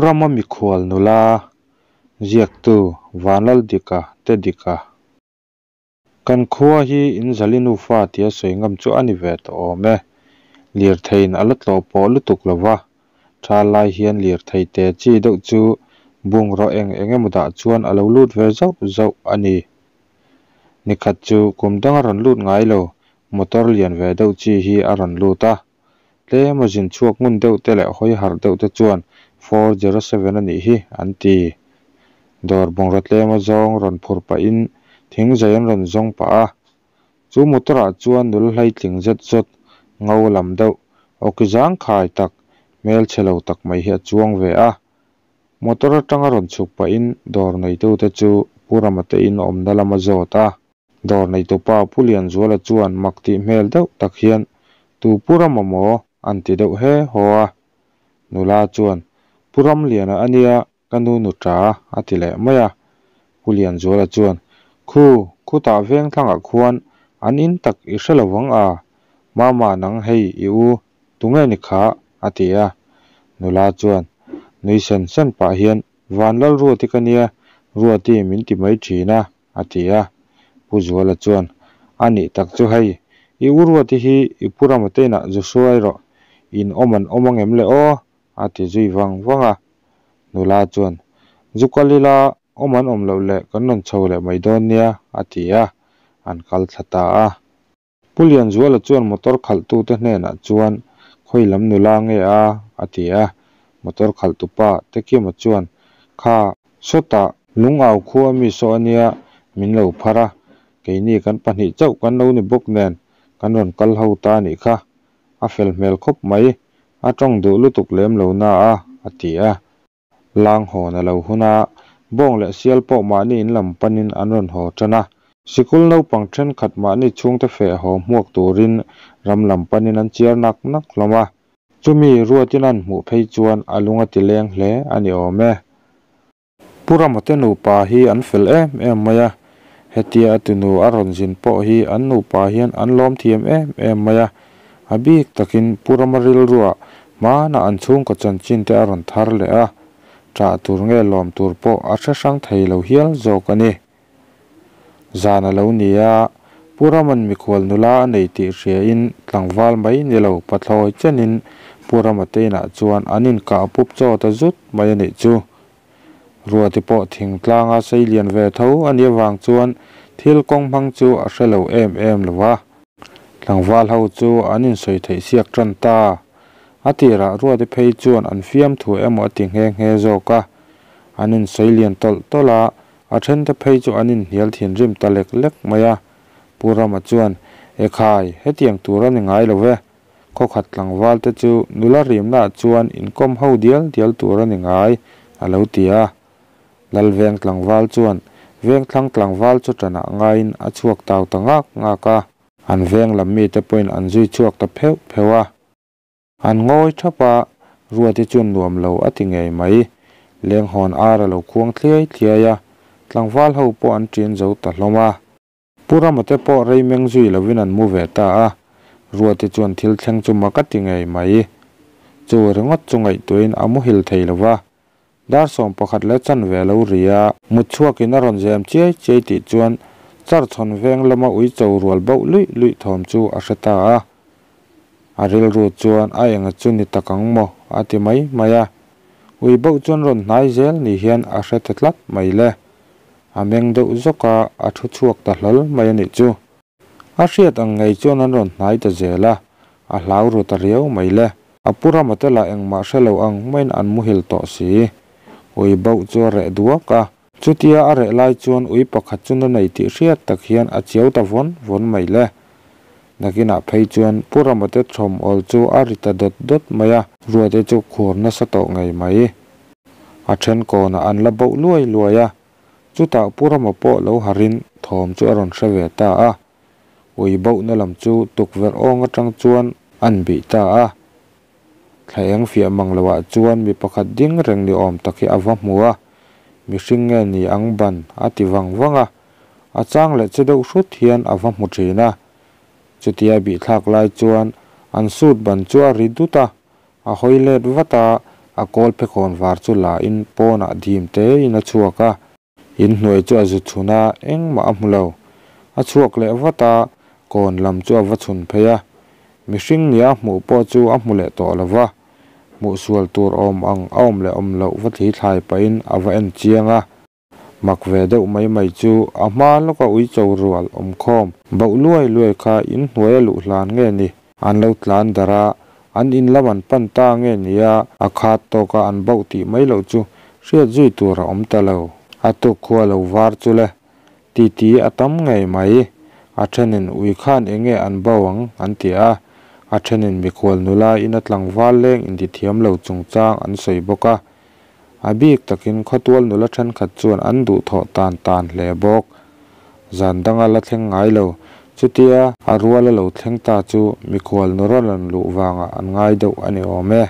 Rama mikhual nula, ziaktu Vanlaldika Tedika. Kan khua hi in zali nufa tia sawi ngam chu a ni ve tawh awm e. Lirtheiin a la tlawh pawh lutuk lo va, tha lai hian lirthei te chi deuh chu bungraw eng eng emaw dah chuan a lo lut ve zauh zauh a ni. Nikhat chu kum dang a rawn lut ngai lo, motor lian ve deuh chi hi a rawn lut a. Tlem a zin chhuak ngun deuh te leh hawi harh deuh te chuan 407 a nih hi an ti. Dawr bungraw tlem a zawng rawn phur pahin thingzai an rawn zawng pah a. Chu motor ah chuan nula hlai tling zet zawt, ngo lam deuh, awki zangkhai tak, hmelchhe lo tak mai hi a chuang ve a. Motor atanga rawn chhuk pahin dawr neitute chu Pu Rama te in awmna lam a zawt a. Dawr neitupa Pu Lianzuala chuan mak tih hmel deuh tak hian, Tu Pu Rama maw? an ti deuh he haw a. Nula chuan, Pu Ramliana a nia, ka nu nuṭa, a ti leh mai a. Pu Lianzuala chuan, Khu, khutah veng thlangah khuan an in tak i hre lo vang a, Mama nang hei i u, tunge ni kha? a ti a. Nula chuan nui sen sen pah hian, Vanlal Ruati ka nia, Ruati min ti mai thin a, a ti a. Pu Zuala chuan, A nih tak chu hei, i u Ruati hi i pu Rama te inah zu hruai rawh, in awm an awm angem le aw? a ti zui vang vang a. Nula chuan, Zu kal ila, awm an awm loh leh kan rawn chho leh mai dawn nia, a ti a, an kal thla ta a. Pu Lianzuala chuan motor khalhtute hnenah chuan, Khawi lam nula nge a? a ti a. Motor khalhtupa Tekima chuan, Kha, sawtah lungau khua mi saw a nia, min lo phar a, keini kan pahnih chauh kan lo ni bawk nen kan rawn kal ho ta a nih kha. A fel hmel khawp mai, a tawng duh lutuk lem lo na a, a ti a. Lang hawn a lo hun a, bawng leh sial pawh mahni in lam panin an rawn haw tan a. Sikul naupang thenkhat mahni chhungte feh haw hmuak turin ram lam panin an chiar nak nak hlawm a. Chumi ruatin an hmuh phei chuan a lung a ti leng hle a ni awm e. Pu Rama te nupa hi an fel em em mai a, hetia a tunu a rawn zin pawh hi an nupa hian an lawm thiam em em mai a, a bik takin Pu Rama rilruah hmana an chhungkaw chanchin te a rawn thar leh a, ṭah tur nge lawm tur pawh a hre hrang thei lo hial zawk a ni. Zan a lo ni a, Pu Rama'n mikhual nula a nei tih hriain tlangval mai ni lo pathlawi chenin Pu Rama te inah chuan an inkah pup chaw ta zut mai a nih chu. Ruati pawh thingtlanga sei lian ve tho a nih avang chuan thil kawng hmang chu a hre lo em em lo va. Tlangval ho chu an insawi theih siak tan ta. A tirah Ruati phei chuan an fiamthu emaw a ti nghe nghe zawk a. An insawi lian tawlh tawlh a, A thente phei chu an inhnial thinrim ta lek lek mai a. Pu Rama chuan, Ekhai, hetiang tur a ni ngai lo ve. Khawkhat tlangval te chu nula rimnaah chuan inkawm ho dial dial tur a ni ngai, a lo ti a. Lalveng tlangval chuan Vengthlang tlangval chu ṭanah ngaiin a chhuak tau ta ngak ngak a. An veng lam mite pawhin an zui chhuak ta pheuh pheuh a. An ngawi thap a, Ruati chuan nuam lo a ti ngei mai. Lenghawn ar a lo khuang thliai thliai a, tlangval ho pawh an ṭin zo ta hlawm a. Pu Rama te pawh rei meng zui lovin an mu ve ta a, Ruati chuan thil thleng chu mak a ti ngei mai. Chu ringawt chu ngaihtuahin a muhil thei lo va, dar 11 leh chanve a lo ri a. Mut chhuakin a rawn zem chiai chiai tih chuan Charchhawn veng lama uicho rual bauh luih luih thawm chu a hre ta a. A rilru chuan a enga chu ni tak ang maw a ti mai mai a. Ui bauh chuan rawn hnai zel ni hian a hre ta tlat mai le. A meng deuh zawk a, a thu chhuak ta hlawl mai a nih chu. A hriat ang ngei chuan an rawn hnai ta zel a, a hlau ru ta riau mai le. A pu Rama te lah engmah hre lo ang maiin an muhil tawh si. Ui bauh chu a reh duak a. Chutia a reh lai chuan ui pakhat chu na nei tih hriat tak hian a chiau ta vawn vawn mai le. Nakinah phei chuan Pu Rama te thawm awl chu a ri ta dawt dawt mai a. Ruate chu khur nasa tawh ngei mai. A then kawnah an la bauh luai luai a. Chutah Pu Rama pawh lo harin thawm chu a rawn hre ve ta a. Ui bauhna lam chu tukverh awng atang chuan an bih ta a. Thla eng fiah mang loah chuan mi pakhat ding reng ni awm tak hi a va hmu a, mihring nge ni ang ban a ti vang vang a. A chang leh che deuh hrut hian a va hmu thin a. Chutia bihthlak lai chuan an suit ban chu a ri dut a, a hawi let vat a, A kawlphekhawn var chu la in pawnah dim te in a chhuak a. In hnuai chu a zu chhun a, engmah a hmu lo. A chhuak leh vat a, kawn lam chu a va chhun phei a. Mihring nia a hmuh pawh chu a hmu leh tawh lo va. Hmuh sual tur awm ang a awm leh awm loh va thli thlai pahin a va en chiang a. Mak ve deuh mai mai chu a hma lawka uicho rual awm khawm bauh luai luai kha in hnuai a luh hlan nge ni? An lo tlan darh a, an in lam an pan ta nge nia a khat tawka an bauh tih mai loh chu hriat zui tur a awm ta lo. A tuk khua lo var chu le, titi a tam ngei mai. A thenin ui khan eng nge an bauh ang an ti a, a thenin mikhual nula ina tlangval leng intithiam lo chungchang an sawi bawk a. A bik takin khawtual nula thenkhat chuan an duhthawh tan tan hle bawk. Zan danga la thleng ngai lo, chutia a rual a lo thleng ta chu mikhual nu rawn rawn luh vangah an ngai deuh a ni awm e.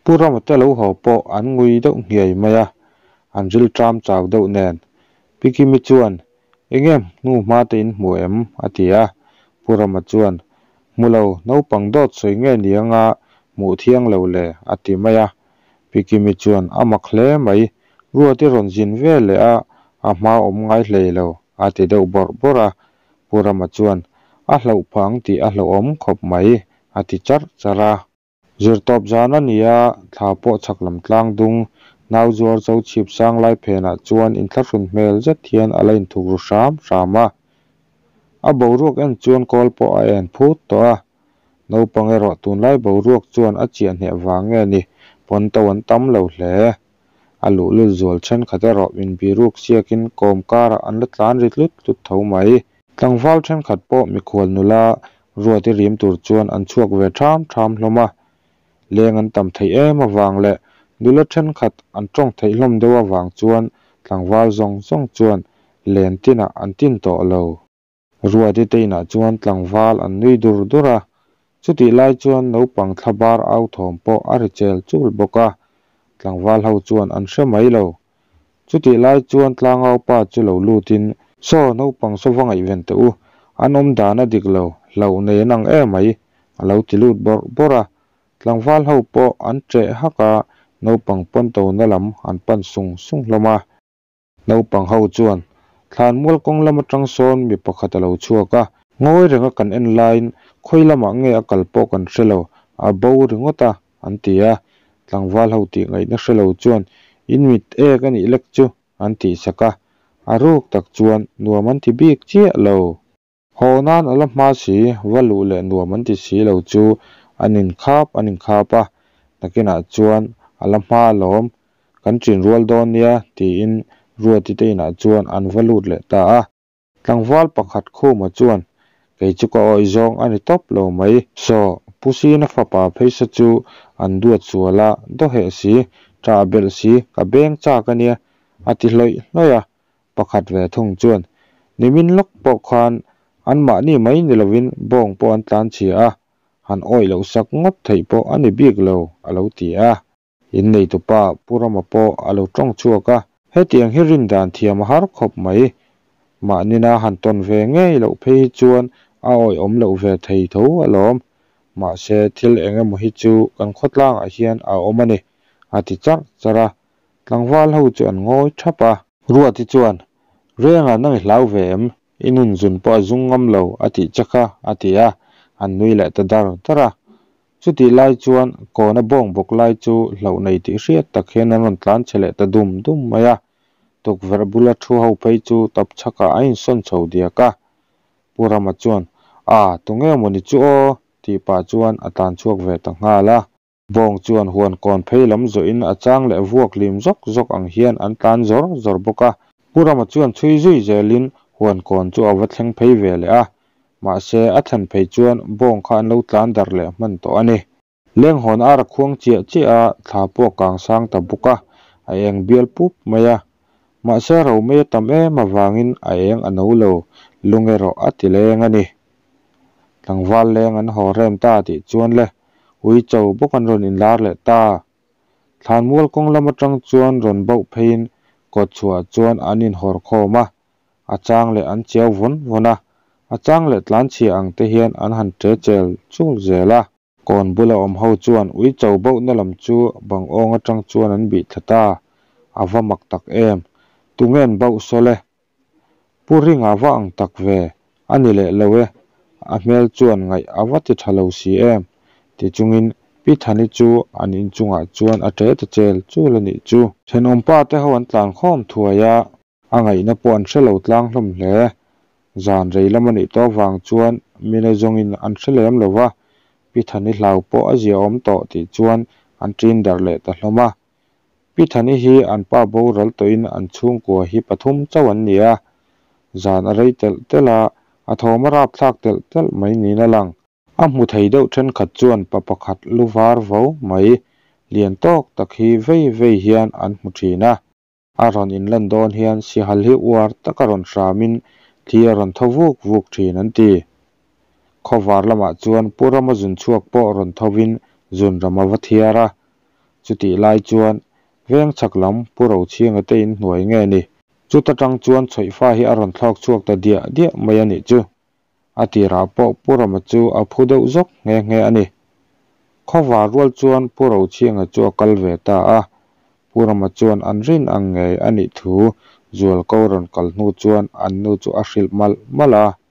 Pu Rama te lo haw pawh an ngui deuh nghiai mai a, an rilṭam chau deuh nen. Pi Kimi chuan, Enge hnu hma te in hmu em? a ti a. Pu Rama chuan, Hmu lo, naupang dawt sawi nge ni anga hmuh thiang lo le, a ti mai a. Pi Kimi chuan, A mak hle mai, Ruati rawn zin ve leh a, a hma awm ngai hlei lo, a ti deuh bawrh bawrh a. Pu Rama chuan, A hlauh phah ang tih a hlauhawm khawp mai, a ti charh charh a. Zirtawp zan a ni a, thla pawh chhak lam tlang dung, nau zuar cho chhip sang lai phenah chuan inthlahrun hmel zet hian a la inthuk ru hram hram a. A boruak en chuan kawl pawh a en phut tawh a. Naupang erawh tunlai boruak chuan a chiah hneh vang nge ni, pawnto an tam lo hle. A luhlul zual thenkhat erawh min biruk siakin kawm karah an la tlan ri tlut tlut tho mai. Tlangval thenkhat pawh mikhual nula Ruati rim tur chuan an chhuak ve ṭham ṭham hlawm a. Leng an tam theih em avang leh nula thenkhat an ṭawng theih hlawm deuh avang chuan tlangval zawng zawng chuan len tinah an tin tawh lo. Ruati te inah chuan tlangval an nui dur dur a, chutih lai chuan naupang thlabar au thawm pawh a ri chel chul bawk a, tlangval ho chuan an hre mai lo. Chutih lai chuan tlangau pa chu lo lutin, Saw, naupang saw va ngaihven teh u, an awm dan a dik lo, hlauh nei an ang emai, a lo ti lut bawrh bawrh a. Tlangval ho pawh an ṭeh hak a, naupang pawnto-na lam an pan sung sung hlawm a. Naupang ho chuan thlanmual kawng lam atang sawn mi pakhat a lo chhuak a, ngawi renga kan en laiin khawi lamah nge a kal pawh kan hre lo, a bo ringawt a, an ti a. Tlangval ho tih ngaihna hre lo chuan in mit ek a nih lek chu an tih sak a, a ruk tak chuan nuam an ti bik chiah lo. Haw nan a la hma si, va luh leh nuam an ti si lo chu an inkhap an inkhap a, nakinah chuan a la hma alawm, kan ṭin rual dawn nia tiin Ruati te inah chuan an va lut leh ta a. Tlangval pakhat Khuma chuan, Kei chu ka awih zawng a ni tawp lo mai. Saw, Pu Sina fapa pheisa chu an duat sual a, dawheh si, ṭah belh si, ka beng chak a nia, a ti hlawih hlawih a. Pakhat ve thung chuan, Nimin lawk pawh khan anmahni mai ni lovin bawng pawh an tlan chhia a, han awih loh sak ngawt theih pawh a ni bik lo, a lo ti a. Inneitupa Pu Rama pawh a lo tawng chhuak a, Hetiang hi rin dan thiam a har khawp mai. Mahnina han tawn ve ngei loh phei hi chuan a awihawm loh ve thei tho alawm. Mahse, thil eng emaw hi chu kan khawtlangah hian a awm a ni, a ti charh charh a. Tlangval ho chu an ngawi thap a. Ruati chuan, Renga nang i hlau ve em? I nun zun pawh a zung ngam lo a tih che kha, a ti a, an nui leh ta dar dar a. Chutih lai chuan kawna bawng bawk lai chu hlauh nei tih hriat tak hian an rawn tlan chhe leh ta dum dum mai a. Tukverh bula thu ho phei chu tap chhakah a insawn chho diak a. Pu Rama chuan, A, tunge mawni chu aw? tih pah chuan a tlan chhuak ve ta nghal a. Bawng chuan huan kawn phei lam zawhin a chang leh vuak lim zawk zawk ang hian an tlan zawr zawr bawk a. Pu Rama chuan chhui zui zelin huan kawn chu a va thleng phei ve leh a. Mahse, a thlen phei chuan bawng kha an lo tlan darh leh hman tawh a ni. Lenghawn ar a khuang chiah chiah a, thla pawh a kang sang ta bawk a, a eng bial pup mai a. Mahse, romei a tam em avangin a eng a no lo, lung erawh a ti leng a ni. Tlangval leng an haw rem ta tih chuan le, Uicho bawk an rawn inlar leh ta. Thlanmual kawng lam atang chuan rawn bauh pheiin kawt chhuah chuan an inhawr khawm a, a chang leh an chiau vawn vawn a, a chang leh tlanchhia ang te hian an han ṭe chel chul zel a. Kawn bula awm ho chuan uicho bauhna lam chu bang awng atang chuan an bih thla ta. A va mak tak em! Tunge an bauh saw le? Pu Ringa va ang tak ve, a ni leh lo e, a hmel chuan ngaih a va ti tha lo si em? Ti chungin Pi Thani chu an inchungah chuan a ṭe ta chel chul a nih chu. Thenawmpa te ho an tlan khawm thuai a. A ngaihna pawh an hre lo tlang hlawm hle. Zan rei lam a nih tawh avang chuan mina zawngin an hre lem lo va, Pi Thani hlau pawh a ziaawm tawh tih chuan an ṭin darh leh ta hlawm a. Pi Thani hi an pa boral tawhin an chhungkua hi pathum chauh an ni a. Zan a rei telh telh a, a thawm a rapthlak telh telh mai niin a lang. A hmu thei deuh thenkhat chuan pa pakhat lu var vo mai lian tawk tak hi vei vei hian an hmu thin a. A rawn inlan dawn hian sihal hi uar taka rawn hramin thli a rawn tho vuk vuk thin an ti. Khawvar lamah chuan Pu Rama zun chhuak pawh rawn thovin zun ram a va thiar a. Chutih lai chuan veng chhak lam Pu Rochhinga te inhnuai nge ni? Chuta tang chuan chhawihfa hi a rawn thlawk chhuak ta diah diah mai a nih chu. A tirah pawh Pu Rama chu a phu deuh zawk nghe nghe a ni. Khawvar rual chuan Pu Rochhianga chu a kal ve ta a. Pu Rama chuan an rin ang ngei a nih thu Zualko rawn kal hnu chuan an nu chu a hrilh malh malh a.